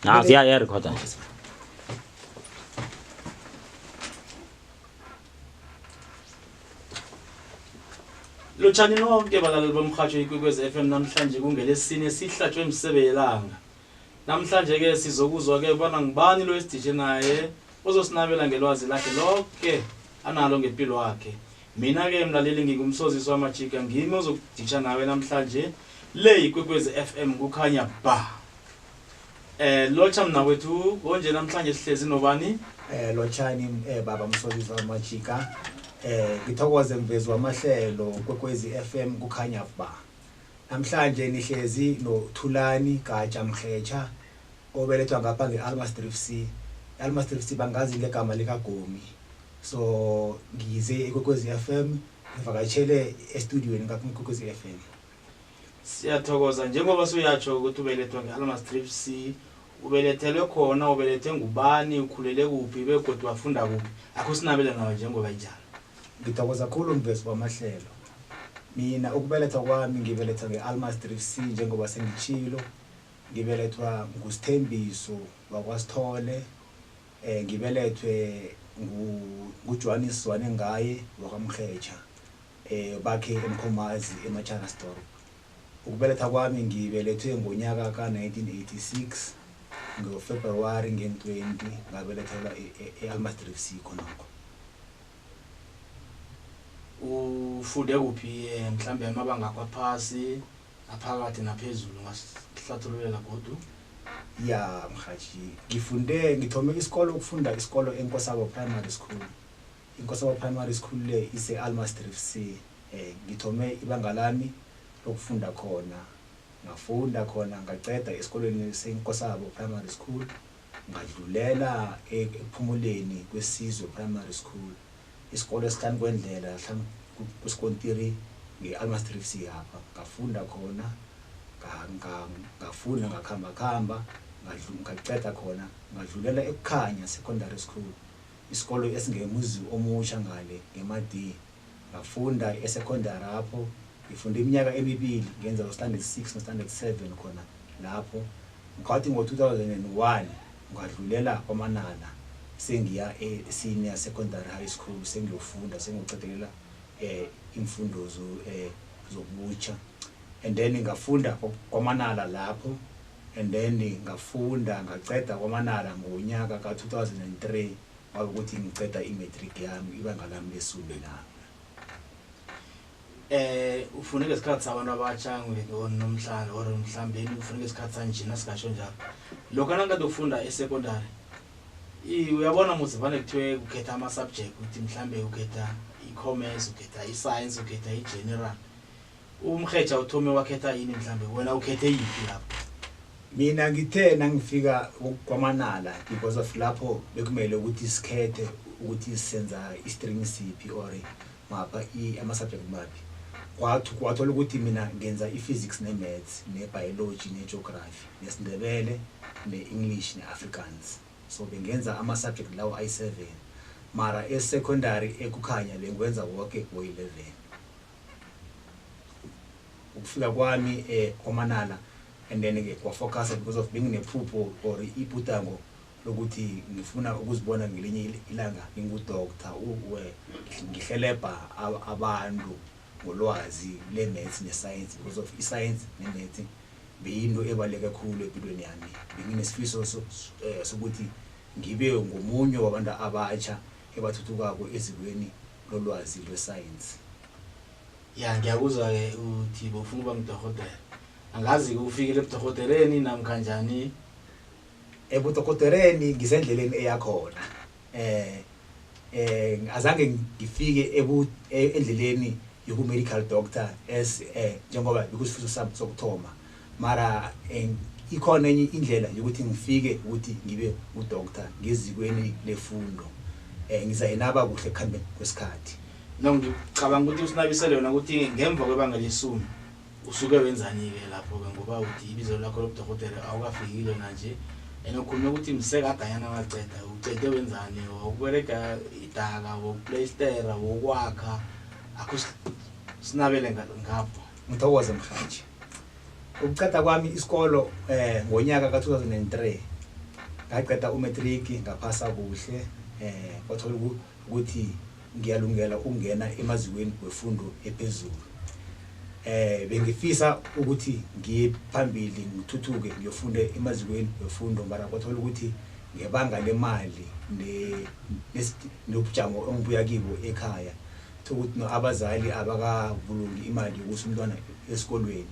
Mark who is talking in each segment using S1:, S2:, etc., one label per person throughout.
S1: Nasi iyarekhoda nje.
S2: Lotshani nonke balaleli bomhatsho iKwekwezi FM. Namhlanje kungelesine, sihlatshwe msebe yelanga. Namhlanje ke sizokuzwa ke ubana ngubani lo esidije naye ozosinabela ngelwazi lakhe lonke analo ngempilo wakhe. Mina ke mlaleli ngingumsozisi wamajika, ngimi ozokuditsha nawe namhlanje. Le yiKwekwezi FM, kukhanya ba. Lotsha mna wethu, konje namhlanje sihlezi nobani?
S3: Lotshani baba Msozisi wamajika. Ngithokoze mvezi wamahlelo Kwekwezi FM, kukhanya ba. Namhlanje nihlezi noThulani Gatsha Mkhecha, obelethwa ngapha nge-Allemansdrift C. I-Allemansdrift C bangazi ngegama likaGomi. So ngize eKwekwezi FM, ngivakatshele estudiweni ngapha eKwekwezi FM.
S2: Siyathokoza. Njengoba suyatsho ukuthi ubelethwa nge-Allemansdrift C, ubelethelwe khona, ubelethe ngubani, ukhulele kuphi begodwa wafunda kuphi? Akho sinabele nawe njengoba injalo.
S3: Ngithokoza khulu mvezi wamahlelo. Mina ukubelethwa kwami, ngibelethwa nge-Allemansdrift C njengoba sengitshilo. Ngibelethwa nguSithembiso wakwaSithole. Ngibelethwe nguJohannes Zwane ngaye wakwaMkhecha. Bakhe eMkhomazi eMachadasdorp. Ukubeletha kwami, ngibelethwe ngonyaka ka-1986 ngoFebruary ngen-20, ngabelethelwa e-Allemansdrift C khonokho.
S2: Ufunde kuphi, mhlambe amabanga akho aphasi, aphakathi naphezulu? Ngasihlathululela godu.
S3: Ya mhaji, ngifunde, ngithome isikolo, ukufunda isikolo eNkosabo Primary School. INkosabo Primary School le ise-Allemansdrift C. Ngithome ibanga lami lokufunda khona, ngafunda khona, ngaceda esikolweni seNkosabo Primary School, ngadlulela Ekuphumuleni Kwesizwe Primary School, isikolo esihlanu kwendlela, hlanu kwesikontiri nge-Allemansdrift C apha. Ngafunda khona, ngafunda, ngakhamba khamba, ngaceda khona, ngadlulela eKukhanya Secondary School, isikolo esingemuzi omusha ngale ngeMadi. Ngafunda esecondary apho, ngifunde iminyaka emibili, ngenza u-standard 6 no-standard 7 khona lapho. Ngathi ngo-2001 ngadlulela kwaManala, sengiya e-senior secondary high school, sengiyofunda, sengiyocedelela imfundo zobutsha. And then ngafunda kwaManala lapho, and then ngafunda ngaceda kwaManala ngonyaka ka-2003, kwabe ukuthi ngiceda i-matric yami, ibanga lami lesumi lami.
S2: Ufunde ngesikhathi sabantu abatsha nomhlanje or mhlambeni ufunde ngesikhathi sanjena, singasho njalo. Lokho nangikade ufunda esecondary, uyabona muzi vane kuthiwe ukhetha ama-subject, ukuthi mhlambe ukhetha i-commerce, ukhetha i-science, ukhetha i-general, umheja uthome wakhetha yini? Mhlambe wena ukhethe yiphi lapho?
S3: Mina ngithe nangifika kwaManala, because of lapho bekumele ukuthi sikhethe ukuthi senza i-stream siphi or mapha ama-subject maphi, kwathi kwathola ukuthi mina ngenza i-physics ne-maths ne-biology ne-geography nesiNdebele ne-English ne-Afrikaans. So bengenza ama-subject lawo ayi-7, mara e-secondary eKukhanya bengiwenza woke wo-11. Ukufika kwami kwaManala, and then ke kwafocusa because of benginephupho or ibhudango lokuthi ngifuna ukuzibona ngelinye ilanga ngingudoctor, ngihelebha abantu ngolwazi le-maths ne-science, because of i-science ne-maths beyinto ebaluleke kakhulu empilweni yami. Benginesifiso sokuthi ngibe ngomunye wabantu abatsha ebathuthukako ezikweni lolwazi lwe-science.
S2: Ya, ngiyakuzwa-ke uthi bofuna ukuba ngudorhodere. Angazi-ke ufikile ebudorhodereni namkhanjani?
S3: Ebudokotereni ngisendleleni eyakhona. Azange ngifike endleleni yoku medical doctor as njengoba bekusifiso sami sokuthoma, mara ikhona enye indlela yokuthi ngifike ukuthi ngibe udoctor ngezikweni lefundo. Ngizayinaba kuhle ekuhambeni kwesikhathi.
S2: No, ngicabanga ukuthi usinabisele yona ukuthi ngemva kwebanga lesumi usuke wenzani-ke lapho-ke, ngoba uthi ibizo lakho lobudorhodere awukafikile nanje, and ukhulume ukuthi msekadanyana waceda. Ucede wenzani? Wokuberega idaka, wokuplaystera, wokwakha? Akho sinabele ngapho.
S3: Ngithokoze mhaji. Ukuceda kwami isikolo ngonyaka ka-2003. Ngaqeda umatric, ngaphasa kuhle. Kwathola ukuthi ngiyalungela ukungena emazikweni wefundo ephezulu. Bengifisa ukuthi ngiye phambili, ngithuthuke, ngiyofunda emazikweni wefundo, mara kwathola ukuthi ngebanga lemali nobujamo engibuya kibo ekhaya, ukuthi no abazali abakabulungi imali yokusa umntwana esikolweni,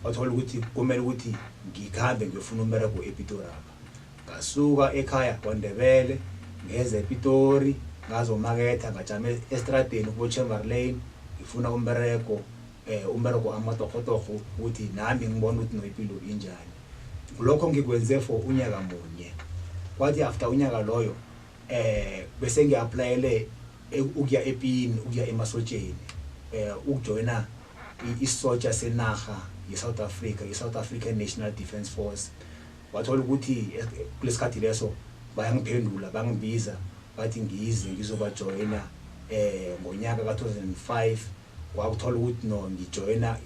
S3: wathola ukuthi kumele ukuthi ngikhambe ngiyofuna umberego ePitori apha. Ngasuka ekhaya kwaNdebele, ngeza ePitori, ngazomaketha, ngajama estradeni kubo-Chamberlain, ngifuna umberego, umberego amatorhotorho, ukuthi nami ngibone ukuthi no ipilo injani. Lokho ngikwenze for unyaka munye. Kwathi after unyaka loyo, bese ngi-applyele ukuya epini, ukuya emasotsheni, ukujoyina isotsha senaga ye-South Africa, i-South African National Defence Force. Wathola ukuthi kulesikhathi leso bayangiphendula, bangibiza, bathi ngize ngizobajoyina ngonyaka ka-2005. Kwakuthola ukuthi no ngijoyina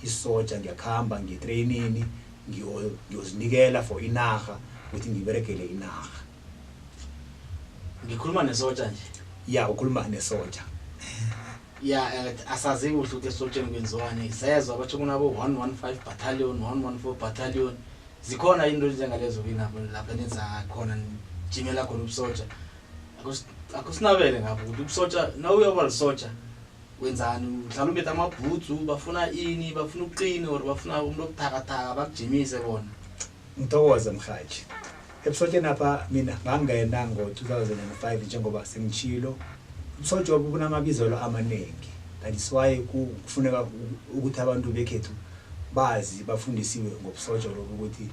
S3: isotsha, ngiyakhamba ngiye-training, ngiyozinikela for inarha, ukuthi ngiberegele inarha.
S2: Ngikhuluma nesotsha nje?
S3: Ya, ukhuluma nesotsha.
S2: Ya, asazi kuhle ukuthi esotsheni kwenziwani. Sezwa batsho kunabo 115 battalion, 114 battalion. Zikhona into njengalezo kinabo lapha nenza khona, nijimela khona ubusotsha? Akusinabele ngapho ukuthi ubusotsha, na uyoba lisotsha wenzani? Uhlala umbethe amabhutsu? Bafuna ini? Bafuna uqine or bafuna umuntu obuthakathaka bakujimise bona?
S3: Ngithokoze, mhaji. Ebusotsheni apha mina ngangena ngo-2005, njengoba sengitshilo. Ubusotsha bunamabizelo amaningi, that is why kufuneka ukuthi abantu bekhethu bazi, bafundisiwe ngobusotsha lobu, ukuthi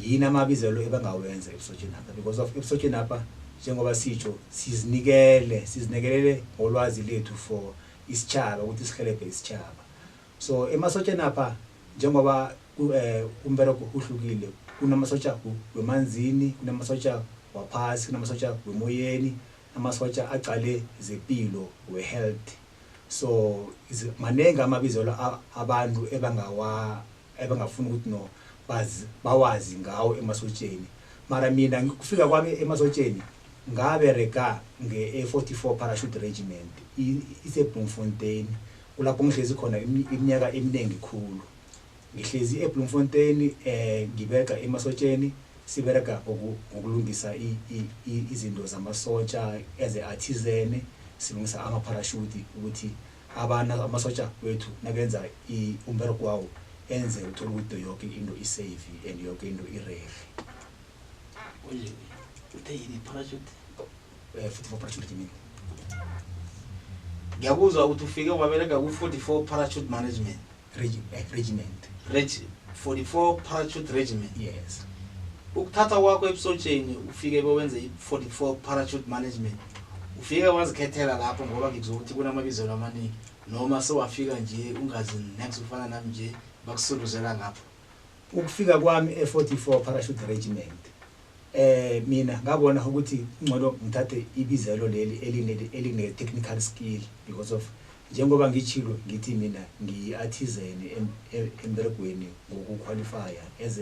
S3: yini amabizelo ebangawenza ebusotsheni apha, because of ebusotsheni apha, njengoba sitsho, sizinikele, sizinikelele ngolwazi lethu for isitshaba, ukuthi sihelebhe isitshaba. So emasotsheni apha, njengoba umbereko uhlukile, kunamasotsha wemanzini, kunamasotsha waphasi, kunamasotsha wemoyeni, amasotsha aqale zepilo, we-health. So maningi amabizelo abantu ebangafuna ukuthi no bazi, bawazi ngawo emasotsheni. Mara mina kufika kwami emasotsheni, ngabereka nge-44 Parachute Regiment, ise-Bloemfontein, kulapho ngihlezi khona iminyaka eminingi khulu. Ngihlezi eBloemfontein, ngibereka emasotsheni, sibereka ngokulungisa izinto zamasotsha as a artisan, silungisa ama-parachute ukuthi abana amasotsha wethu nakenza umbereko wawo, enze uthole ukuthi yonke into i-safe and yonke into irehe.
S2: Konje uthe yini, parachute?
S3: 44 Parachute Regiment.
S2: Ngiyakuzwa ukuthi ufike wabereka ku-44 Parachute Management.
S3: Regiment.
S2: 44 Parachute Regiment.
S3: Yes.
S2: Ukuthatha kwakho ebusotsheni, ufike bewenze i-44 Parachute Management, ufike wazikhethela lapho, ngoba ngikuzokuthi kunamabizelo amaningi, noma sewafika nje ungazi next, ufana nami nje, bakusuluzela ngapho?
S3: Ukufika kwami e-44 Parachute Regiment, mina ngabona ukuthi ngcono ngithathe ibizelo leli eline technical skill, because of njengoba ngitshilo, ngithi mina ngiyi-artisan emberegweni ngokuqualifya as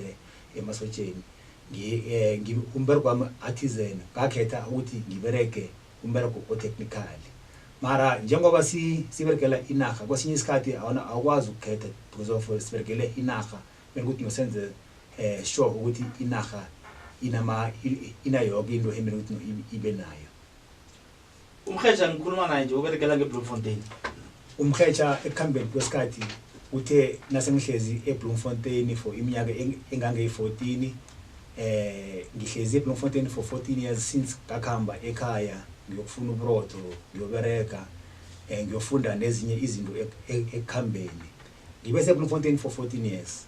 S3: emasotsheni. Umberego wami artisan, ngakhetha ukuthi ngiberege umberego o-technical. Mara njengoba siberegela inarha, kwesinye isikhathi awukwazi ukukhetha, because of siberegele inarha, kumele ukuthi nosenze sure ukuthi inarha ina yonke into emele ukuthi ibe nayo.
S2: Umhetsha ngikhuluma naye nje uberegela ngeBloemfontein?
S3: Umhetsha, ekuhambeni kwesikhathi, uthe nasengihlezi eBloemfontein for iminyaka engangeyi-14, ngihlezi eBloemfontein for 14 years since ngakhamba ekhaya ngiyokufuna uburotho, ngiyobereka, ngiyofunda nezinye izinto ekukhambeni. Ngibe seBloemfontein for 14 years,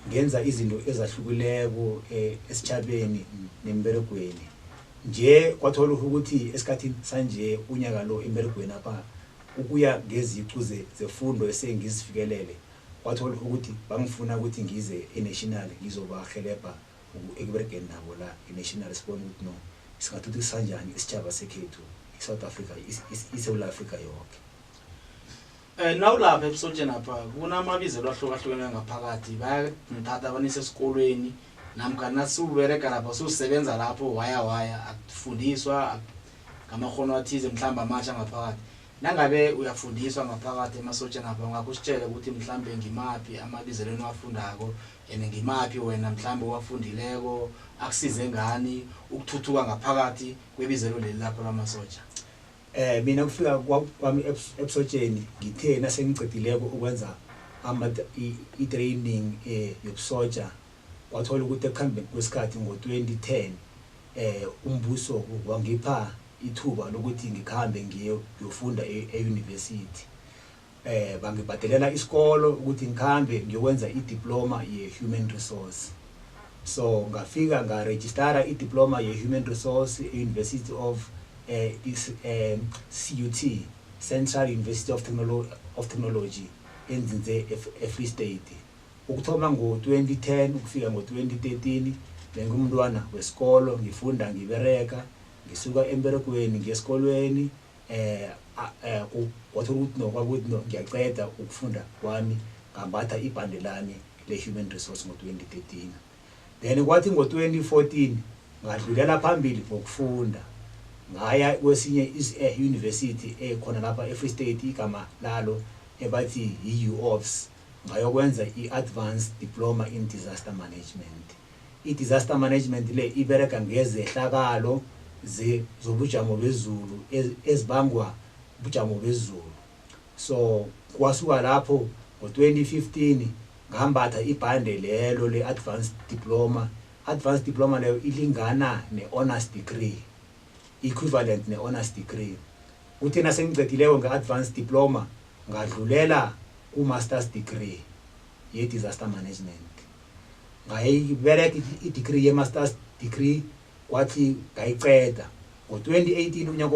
S3: ngenza izinto ezahlukileko esitshabeni nemberegweni nje. Kwathola ukuthi esikhathini sanje, unyaka lo, emberegweni apha, ukuya ngezicu zefundo esengizifikelele, kwathola ukuthi bangifuna ukuthi ngize e-national, ngizobahelebha ekuberegeni nabo la e-national, sibone ukuthi no singathuthukisa njani isitshaba sekhethu, i-South Africa, iSouth Africa yonke.
S2: Nawulapha ebusotsheni apha, kunamabizelo ahlukahlukene ngaphakathi, bayangithatha banise esikolweni. Namkha nasuberega lapho, susebenza lapho, waya waya akufundiswa ngamakhono athize mhlawumbe amatsha ngaphakathi. Nangabe uyafundiswa ngaphakathi emasotsheni apha, ngakho usitshele ukuthi mhlambe ngimaphi amabizelweni owafundako and ngimaphi wena mhlambe owafundileko akusize ngani ukuthuthuka ngaphakathi kwebizelo leli lakho lamasotsha.
S3: Mina kufika kwami ebusotsheni, ngithe nasengicedileko ukwenza i-training yobusotsha, kwathola ukuthi ekuhambeni kwesikhathi ngo-2010 umbuso wangipha ithuba lokuthi ngikhambe ngiye ngiyofunda e-university. Bangibhadelela isikolo ukuthi ngikhambe ngiyokwenza i-diploma ye-human resource. So ngafika ngarejistara i-diploma ye-human resource e-University of CUT, Central University of Technology, enzinze e-Free State. Ukuthoma ngo-2010 ukufika ngo-2013 bengumntwana wesikolo, ngifunda, ngibereka, ngisuka emberegweni ngiyesikolweni. Kwathola ukuthi no kwakuthi no ngiyaceda ukufunda kwami, ngambatha ibhande lami le-human resource ngo-2013. Then kwathi ngo-2014 ngadlulela phambili ngokufunda, ngaya kwesinye university ekhona lapha e-Free State, igama lalo ebathi yi-UOFS, ngayokwenza i-advanced diploma in disaster management. I-disaster management le ibereka ngezehlakalo zobujamo bezulu ezibangwa ubujamo bezulu. So kwasuka lapho ngo-2015 ngambatha ibhande lelo le-advanced diploma. Advanced diploma leyo ilingana ne-honors degree, equivalent ne-honors degree. Kuthi nasengicedileko nge-advanced diploma, ngadlulela ku-masters degree ye-disaster management. Ngayibereka i-degree ye-masters degree, kwathi ngayiceda ngo-2018, unyaka.